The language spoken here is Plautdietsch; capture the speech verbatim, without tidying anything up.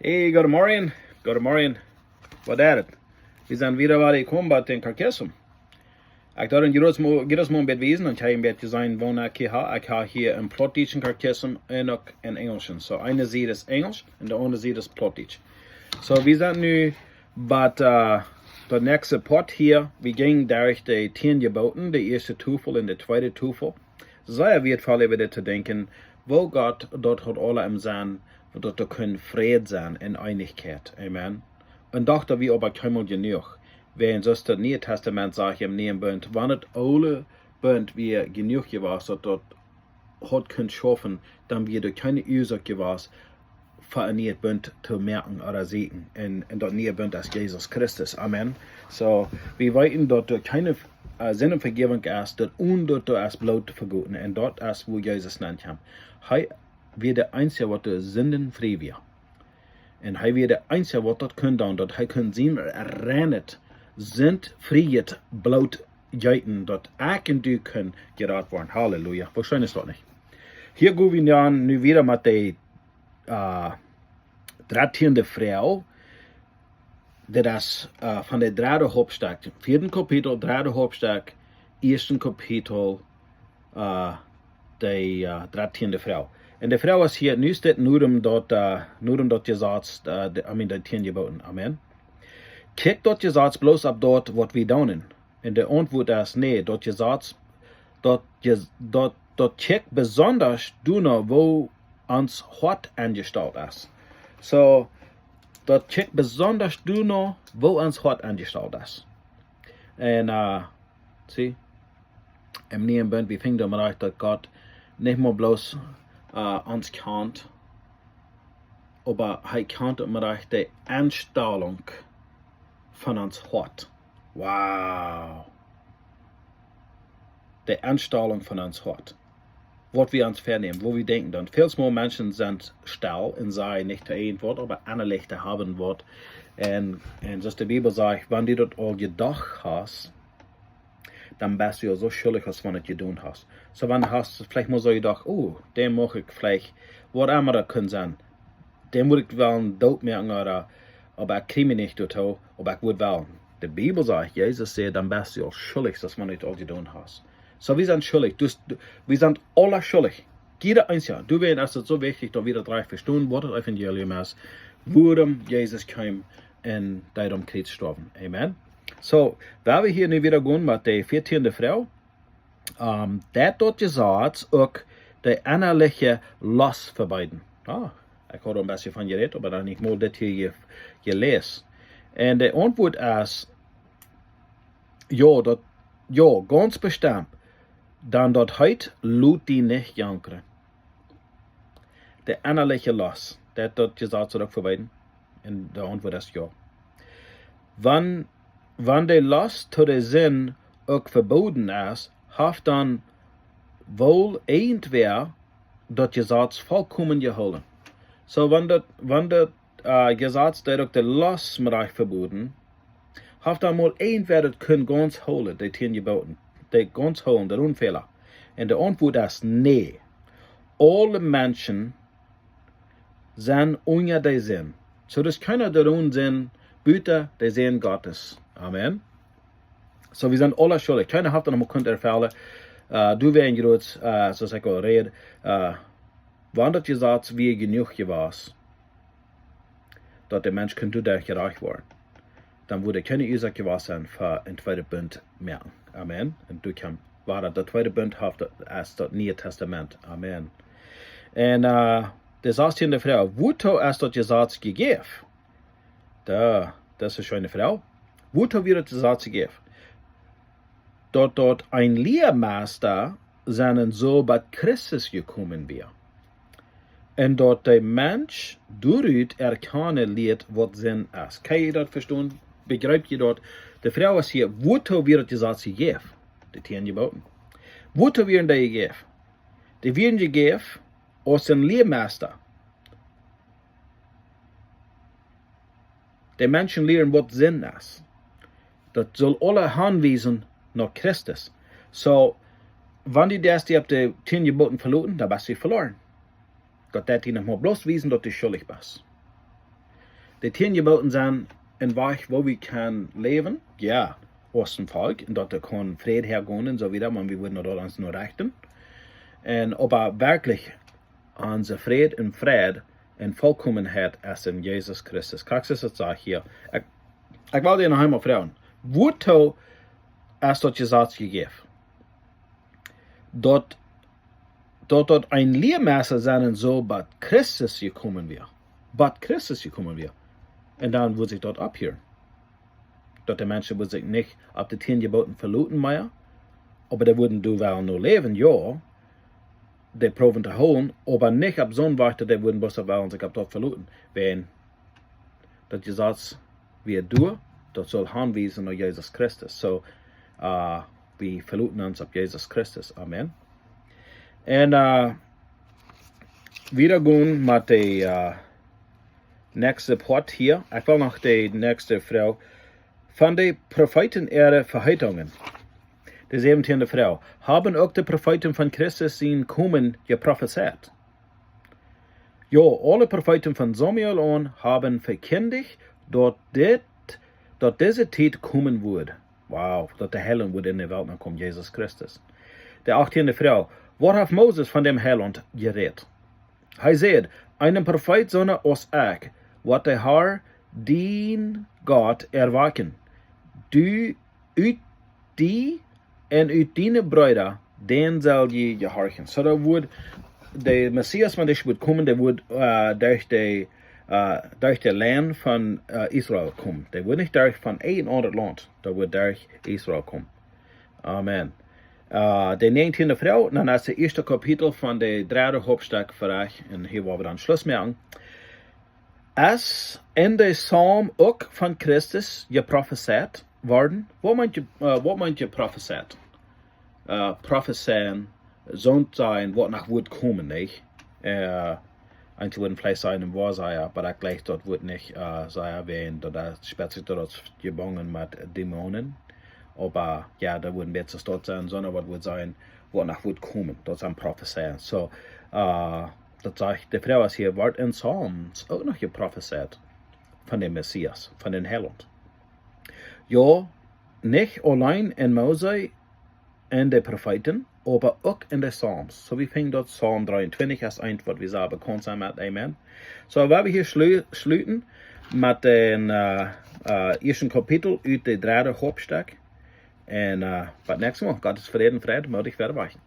Hey, goodemorjen. Goodemorjen. Waut es et? Wie sent wada wada jekomen bie dän Katechismus. Ekj deed een jiedet Mol, jiedet Mol een bät wiesen un ekj hab een bät jeseenen, woo ekj hia hab. Ekj hab hia een plautdietschen Katechismus un uk een enjelschen. So, eene Sied es Enjelsch un de aundre Sied es Plautdietsch. So, wie sent nu bie, äh, de näakjste Poat hia. Wie jinjen derch de tieen Jeboten, de ieeschte Tofel un de tweede Tofel. Sea wieetvoll äwa dit to denkjen, woo Gott daut haud aula em Senn, daut doa kunn Fräd sennen un Eenichkjeit. Amen. Un docht, daut wia oba kjeenmol jenuach. Wiels soo aus daut Niee Tastament sajcht em Nieen Bunt, wan daut Oole Bunt wia jenuach jewast, daut daut haud kunt schaufen, dan wia doa kjeene Uasoak jewast, fa een Nieen Bunt to moaken ooda sieekjen. Un, un daut Niee Bunt es Jesus Christus. Amen. So, wie weeten, daut doa kjeene, äh, Sindenvejäwunk es, daut onen daut doa es Bloot vegoten. Un daut es, wua Jesus nenkjeem. Hee wia de eensje, waut de Sinden frie wia. Un hee wia de eensje, waut daut kunn doonen, daut hee kunn sien reinet, sindfrieet Bloot jeeten, daut ekj un du kunnen jerat woaren. Halleluja. Woo scheen es daut nich? Hia go wie dan nu wada met de, äh, dartieende Froag. Daut es, äh, von de dredde Hauptstekj, vieeden Kapitel, dredde Hauptstekj, ieeschten Kapitel, äh, de, äh, dartieende Froag. Un de Froag es hia, nu es dit nodäm daut, äh, nodäm daut Jesaz, äh, de, I mean, de tieen Jeboten. Amen. Kjikjt daut Jesaz bloos opp daut, waut wie doonen? Un de Auntwuat es nä, daut Jesaz, daut Je-, daut, daut kjikjt besonda doano, woo ons Hoat enjestalt es. So, daut kjikjt besonda doano, woo ons Hoat enjestalt es. Un, äh, see, em Nieen Bunt, wie finjen doa rajcht, daut Gott nich mol bloos, äh, ons kjant, oba hee kjant uk rajcht de Enstalunk von ons Hoat. Wow. De Enstalunk von ons Hoat. Waut wie ons vänämen, waut wie denkjen dan. Väl mol Menschen sent stell un sajen nich to irjentwaut, oba ennalich haben waut. Un, un soo aus de Bibel sajcht, wan du daut aul jedocht hast, dan best du aul soo schuldich, aus wan du daut jedonen hast. So, wan du hast veleicht mol soo jedocht, oh, dän mucht ekj veleicht, waut emma daut kunn sennen, dän mott ekj woll doot moaken, ooda, oba ekj kjrie mie nich doatoo, oba ekj wudd woll. De Bibel sajcht, Jesus säd, dan best du aul schuldich, aus wan du daut aul jedonen hast. So, wie sent schuldich. Du, du, wie sent aula schuldich. Jieda eensja. Doawäajen es et soo wichtich, daut wie daut rajcht vestonen, waut daut Evangelium es, wuarom Jesus kjeem un deed aum Kjriez stoawen. Amen. So, wan wie hia nu wada gonen met de vieetieende Froag, ähm, deit daut Jesaz uk de ennaliche Lost vebieden? Ah, ekj haud een bät von jerät, oba dan nich mol dit hia je-, jeläst. Un de Auntwuat es, jo, daut, jo, gaunz bestemt. Dan daut heet, lot die nich jankren. De ennaliche Lost, deit daut Jesaz uk vebieden? Un de Auntwuat es jo. Wan, wan de Lost to de Sind uk vebooden es, haft dan woll irjentwäa daut Jesaz volkomen jehoolen? So, wan daut, wan daut, äh, Jesaz, daut uk de Lost met rajcht vebooden, haft dan mol irjentwäa daut kunt gaunz hoolen, de tieen Jeboten, dee gaunz hoolen, de Unfäla? Un de Auntwuat es nä. Aule Menschen sent unja de Sind. So, daut es kjeena, dee doa onen sent, buta de Sind Gottes. Amen. So, wie sent aula schuldich. Kjeena haft daut noch mol kunt erfellen. Äh, doawäajen jroz, äh, soo aus ekj aul räd, äh, wan daut Jesaz wia jenuach jewast, daut de Mensch kunn doaderch jerajcht woaren, dan wudd kjeene Uasoak jewast sennen fa een tweeden Bunt mea. Amen. Un doa kjeem, wia daut, daut tweede Bunt haft daut, es daut Niee Tastament. Amen. Un, äh, de sastieende Froag, wuatoo es daut Jesaz jejäft? Daut, daut es eene scheene Froag. Wuatoo wia daut Jesaz jejäft? Daut doa een Lieemeista sennen sull, bat Christus jekomen wia. Un daut de Mensch doarut erkjanen lieet, waut Sind es. Kaun jie daut vestonen? Bejriep jie daut? De Froag es hia, wuatoo wia daut Jesaz jejäft? De tieen Jeboten. Wuatoo wieren dee jejäft? Dee wieren jejäft aus een Lieemeista. De Menschen lieren, waut Sind es. Daut sull aula hanwiesen no Christus. So, wan du deist die opp de tieen Jeboten veloten, dan best du veloaren. Daut deit die noch mol bloos wiesen, daut du schuldich best. De tieen Jeboten sent een Wajch, woo wie kjennen läwen, jo, aus een Volkj, un daut doa kaun Fräd häagonen un soo wieda, wan wie wudden daut ons no rechten. Un oba werkjlich, onse Fräd un Freid un Volkomenheit es en Jesus Christus. Krakjt soo aus daut sajcht hia. Ekj, ekj well die noch eemol froagen: Wuatoo es daut Jesaz jejäft? Daut, daut daut een Lieemesta sennen sull, bat Christus jekomen wia. Bat Christus jekomen wia. Un dan wudd sikj daut opphieren. Daut de Menschen wudden sikj nich opp de tieen Jeboten veloten mea, oba dee wudden doa woll no läwen, jo, dee proowen to hoolen, oba nich opp soon Wajch, daut dee wudden bloos wellen sikj opp daut veloten. Wan daut Jesaz wia doa, daut sull hanwiesen no Jesus Christus. Soo, äh, wie veloten ons opp Jesus Christus. Amen. Un, äh, wieda gonen met de, äh, näakjste Poat hia. Ekj well noch de näakjste Froag. Von de Profeeten äare Veheitungen. De säwentieende Froag. Haben uk de Profeeten von Christus sien Komen jeprofezeit? Jo, aule Profeeten von Samuel aun haben vekjindicht, daut dit, daut dise Tiet komen wudd. Wow, daut de Heilaunt wudd en de Welt nokomen, Jesus Christus. De achttieende Froag. Waut haft Moses von däm Heilaunt jerät? Hee säd: Eenen Profeet soon aus ekj woat de Har, dien Gott, erwakjen. Du, ut die un ut diene Breeda, dän sell jie jehorchen. Soo, daut wudd de Messias, wan dee wudd komen, dee wudd, äh, derch de, äh, derch de Lien von, äh, Israel komen. Dee wudd nich derch von een aundret Launt. Dee wudd derch Israel komen. Amen. Äh, de näajentieende Froag, dan es daut ieeschte Kapitel von de dredde Hauptstekj verecht, un hia woa wie dan Schluss moaken. Es en de Psalm uk von Christus jeprofezeit worden? Waut meent je, äh, waut meent jeprofezeit? Äh, profezeien, soont sajen, waut noch woat komen, nich? Äh, eenje wudden veleicht sajen een Woasaja, oba ekj jleich daut woat nich, äh, sajen, wan daut, daut spezifieet daut jebungen met Dämonen. Oba jo, daut wudd een bät daut sennen, sonda waut wudd sennen, waut noch woat komen. Daut sent Profezeiungen. Soo, äh, daut sajcht, de Froag es hia, woat en Psalms uk noch jeprofezeit von dän Messias, von dän Heilaunt? Jo, nich auleen en Mose un de Profeeten, oba uk en de Psalms. Soo, wie finjen daut Psalm dreeuntwintich es eent, waut wie sea bekaunt sent met. Amen. Soo, wie woaren hia schlu-, schluten met dän, äh, äh, ieeschten Kapitel ut de dredde Hauptstekj. Un, äh, bat näakjstet Mol, Gott sien Fräd un Freid, mott ekj wieda wajch.